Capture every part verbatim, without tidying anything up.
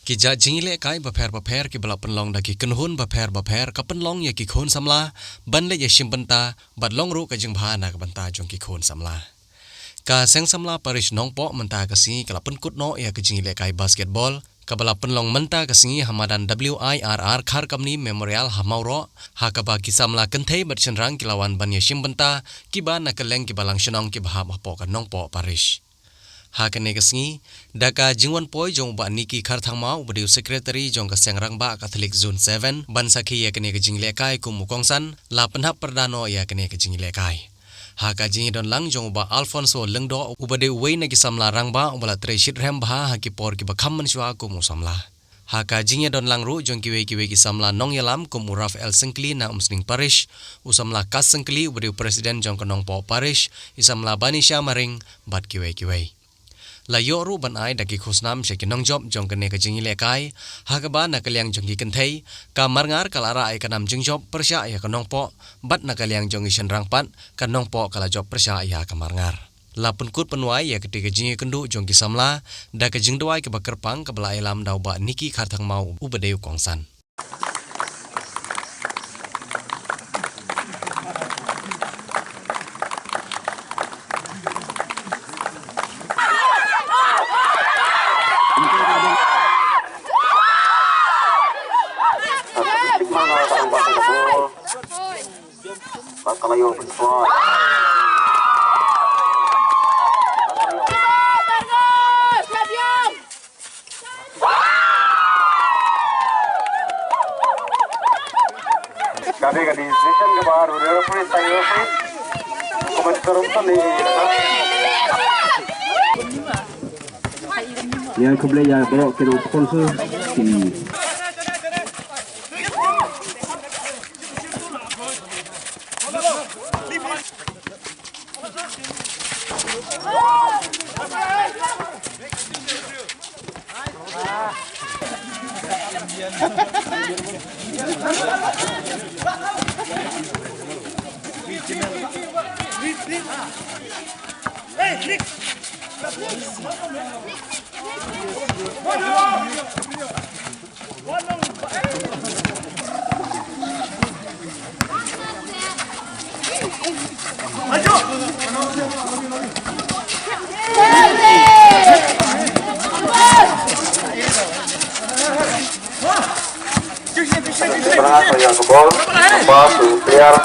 Ki jait jingïalehkai bapher bapher kiba la pynlong da ki kynhun bapher bapher ka pynlong ïa ki khun samla ban leit ïashim bynta bad long ruh ka jingbha na ka bynta jong ki khun samla. Ka Seng Samla Parish Nongpoh mynta ka sngi ka la pynkut noh ïa ka jingïalehkai basketball kaba la pynlong mynta ka sngi ha madan W I R R Kharkamni Memorial ha Mawroh, ha kaba ki samla kynthei bad shynrang ki la wan ban ïashim bynta kiba na kylleng ki balang shnong kiba hap hapoh ka Nongpoh Parish. Ha kane ka sngi, da ka jingwan poi jong u Bah Nicky Kharthangmaw uba dei u Secretary jong ka Seng Rangbah Catholic Zone seven ban sakhi ïa kane ka jingïalehkai kum u kongsan, la pynhap pyrda noh ïa kane ka jingïalehkai. Ha ka jingïadon lang jong u Bah Alfonso Lyngdoh uba dei uwei na ki samla rangbah uba la trei shitrhem bha ha ki por kiba kham mynshuwa kum u samla. Ha ka jingïadon lang ruh jong kiwei kiwei ki samla nongïalam kum u Raphael Syngkli na Umsning Parish, u samla Kas Syngkli uba dei u President jong ka Nongpoh Parish, i samla Banisha Maring bad kiwei kiwei. La ïoh ruh ban ai da ki khusnam sha ki nongjop jong kane ka jingïalehkai, ha kaba na ka liang jong ki kynthei, ka Marngar ka la rah ïa ka nam jingjop pyrshah ïa ka Nongpoh, bad na ka liang jong ki shynrang pat, ka Nongpoh ka la jop pyrshah ïa ka Marngar. La pynkut pynwai ïa katei ka jingïakynduh jong ki samla da ka jingduwai kaba kyrpang kaba la ïalam da u Bah Nicky Kharthangmaw uba dei u kongsan. Ka dei ka decision kaba ar u referee, sa referee. Kaba ka rup sa ni. Ïa khublei ïa baroh ki nong sponsor ki. Tengah saya ke bol. Lepas tu, biar.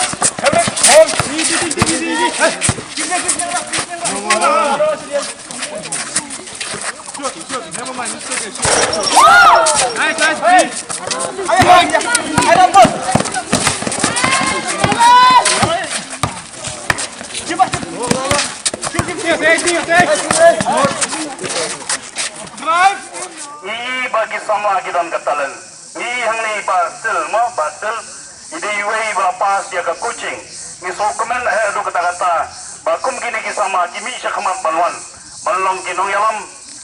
Ii, ba ki samla ki don ka talent. Ngi hangne i Bah Sil mo, Bah Sil. I dei iwei ba la pass ïa ka coaching. Ngi sngewkmen eh haduh katta katta ba kum kine ki samla ki mih shakhmat ban wan ban long ki nongïalam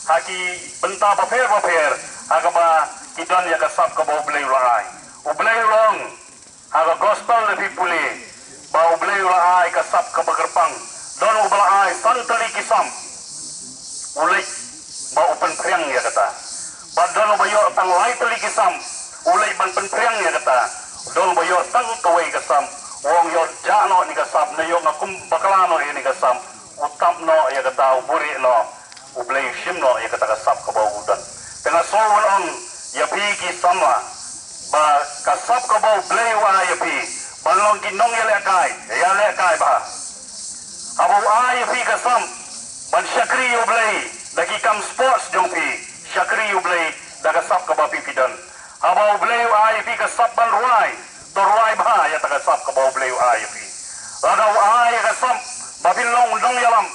ha ki bynta bapher bapher ha kaba ki don ïa ka sap kaba U Blei u la ai. U Blei u la ong ha ka gospel da phi pule ba U Blei u la ai ka sap kaba kyrpang. Don uba la ai san tylli ki sap, u leit ba u pynphriang ïa kata. Bad don uba ïoh tang lai tylli ki sap, u leit ban pynphriang ïa kata. Don uba ïoh tang kawei ka sap, u ong ïoh jah noh ïa ka sap, ne ïoh nga kum bakla noh ïa ka sap, u tap noh ïa kata, u buhrieh noh. U Blei u shim noh ïa kata ka sap kaba u don. Te nga sngew ban ong ïa phi ki samla ba ka sap kaba U Blei u ai ïa phi ban long ki nongïalehkai, ïalehkai bha. Haba u ai ïa phi ka sap ban shakri ïa U Blei da ki kam sports jong phi, shakri ïa U Blei da ka sap kaba phi phi don. Haba U Blei u ai ïa phi ka sap ban rwai, to rwai bha ïa kata ka sap kaba U Blei u ai ïa phi. Lada u ai ïa ka sap ba phin long u nongïalam,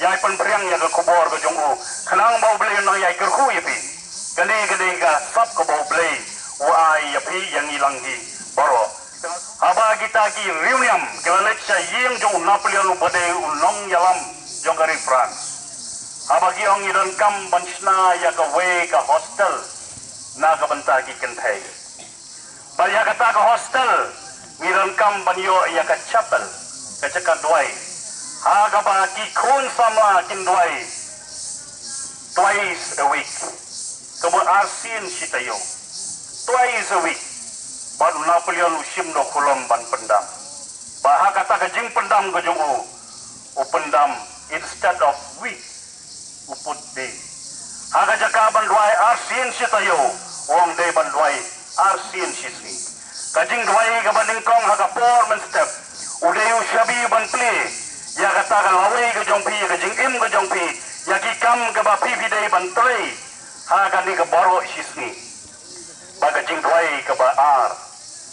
ïai pynphriang ïa ka khubor ka jong u, khnang ba U Blei un nang ïai kyrkhu ïa phi. Kane ka dei ka sap kaba U Blei u ai ïa phi, ïa ngi lang hi baroh. Haba kita ki riewniam ki la leit sha ïing jong u Napoleon uba dei u nongïalam jong ka ri France. Haba ki ong ngi donkam ban shna ïa kawei ka hostel na ka bynta ki kynthei. Bad ïa kata ka hostel ngi donkam ban ïoh ïa ka chapel, ka jaka duwai, ha kaba ki khun samla kin duwai twice a week. Kaba arsien shi taïew. Twice a week. Bad u Napoleon u shim da u Coulomb ban pyndam. Ba ha kata ka jingpyndam ka jong u, u pyndam instead of week, u put day. Ha ka jaka ban duwai arsien shi taïew, u ong dei ban duwai arsien shi sngi. Ka jingduwai kaba nyngkong ha ka por mynstep, u dei u shabi ban plie ïa kata ka lawei ka jong phi, ïa ka jingim ka jong phi, ïa ki kam kaba phi phi dei ban trei ha kane ka baroh shi sngi. Bad ka jingduwai kaba ar,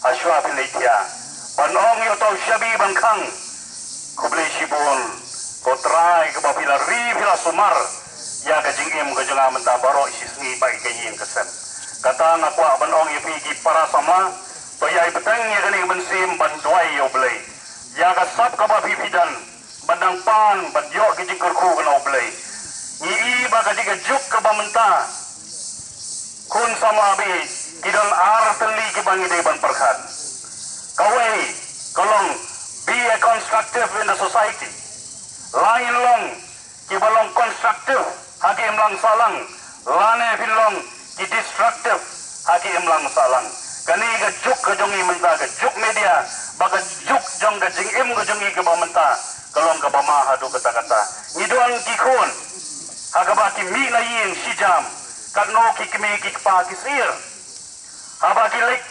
ha shuwa phi leit ïa ban ong ïa uto u shabi ban khang, khublei shibun ko Trai kaba phi la ri, phi la sumar ïa ka jingim ka jong nga mynta baroh shi sngi bad ka ïing ka sem. Kata nga kwah ban ong ïa phi ki para samla, to ïai bteng ïa kane ka mynsiem ban duwai ïa U Blei ïa ka sap kaba phi phi don, ban nang pan ban ïoh ka jingkyrkhu ka na U Blei. Ngi i ba ka dei ka juk kaba mynta, khun samla ba ïeit, ki don ar tylli kiba ngi dei ban pyrkhat. Kawei ka long, be a constructive in the society. Lait long kiba long constructive ha ki imlang sahlang, lane phin long ki destructive ha ki imlang sahlang. Kane ka juk ka jong ngi mynta, ka juk media, bad ka juk jong ka jingim ka jong ngi kaba mynta, ka long kaba ma haduh katta katta. Ngi don ki khun ha kaba ki mih na ïing shi jam, katno ki kmie ki kpa ki syier. Haba ki leit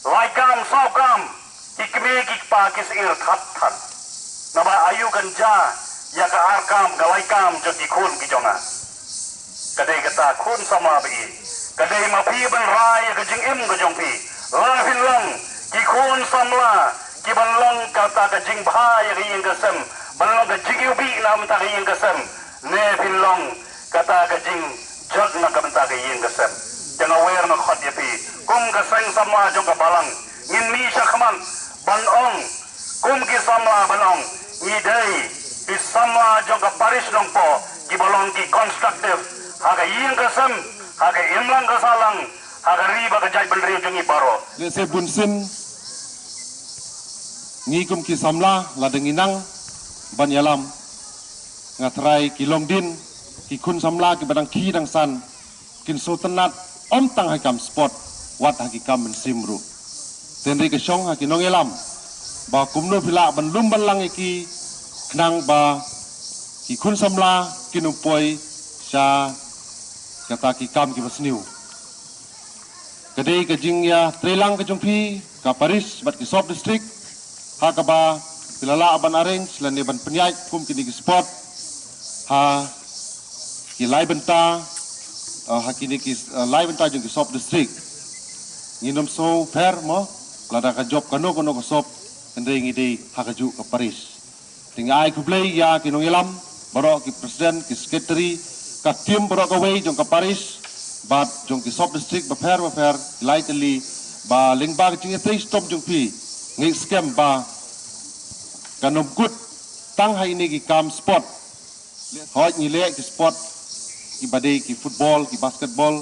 lai kam saw kam, ki kmie ki kpa ki syier thad thad. Naba aïu kan jia ïa ka ar kam, ka lai kam jong ki khun ki jong nga. Ka dei kata, khun samla ba ïeit, ka dei ma phi ban rai ïa ka jingim ka jong phi. La phin long ki khun samla kiban long kata ka jingbha ïa ka ïing ka sem, ban long ka jingiwbih na ka bynta ka ïing ka sem, ne phin long kata ka jingjot na ka bynta ka ïing ka sem. Te nga wer nga khot ïa phi kum ka seng samla jong ka balang, ngin mih shakhmat ban ong kum ki samla ban ong, ngi dei ki samla jong ka parish Nongpoh kiba long ki constructive ha ka ïing ka sem, ha ka imlang ka sahlang, ha ka ri bad ka jaitbynriew jong ngi baroh. Lehse bunsien ngi kum ki samla lada ngi nang ban ïalam, nga tharai ki longdien, ki khun samla kiba dang khie dang san, kin sngewtynnat ym tang ha ki kam sport, wat ha ki kam mynsiem ruh. Te hynrei ka shong ha ki nongïalam ba kumno phi lah ban lum ban lang ïa ki, khnang ba ki khun samla kin ym poi sha kata ki kam kiba sniew. Ka dei ka jingïatreilang ka jong phi, ka parish bad ki sub district, ha kaba phi la lah ban arrange lane ban pynïaid kum kine ki sport ha ki lai bynta, eh, ha kine ki, eh, lai bynta jong ki sub district. Ngin ym sngew pher mo lada ka jop kano kano ka sub, hynrei ngi dei ha kajuh ka parish. Te nga ai khublei ïa ki nongïalam baroh, ki president, ki secretary, ka team baroh kawei jong ka parish bad jong ki sub district bapher bapher, ki lai tylli, ba lyngba ka jingïatreilang jong phi, nga ngeit skhem ba kan ym kut tang ha ine ki kam sport. Hooid, ngi leh ki sport kiba dei ki football, ki basketball,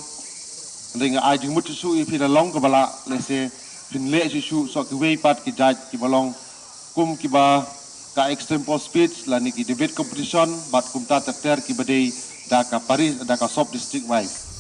hynrei nga ai jingmut shuh shuh ïa phi, la long kaba lah, lehse phin leh shuh shuh soh kiwei pat ki jait kiba long kum kiba ka extreme pole speeds lane ki debate competition bad kumta ter ter kiba dei da ka parish, da ka sub district wise.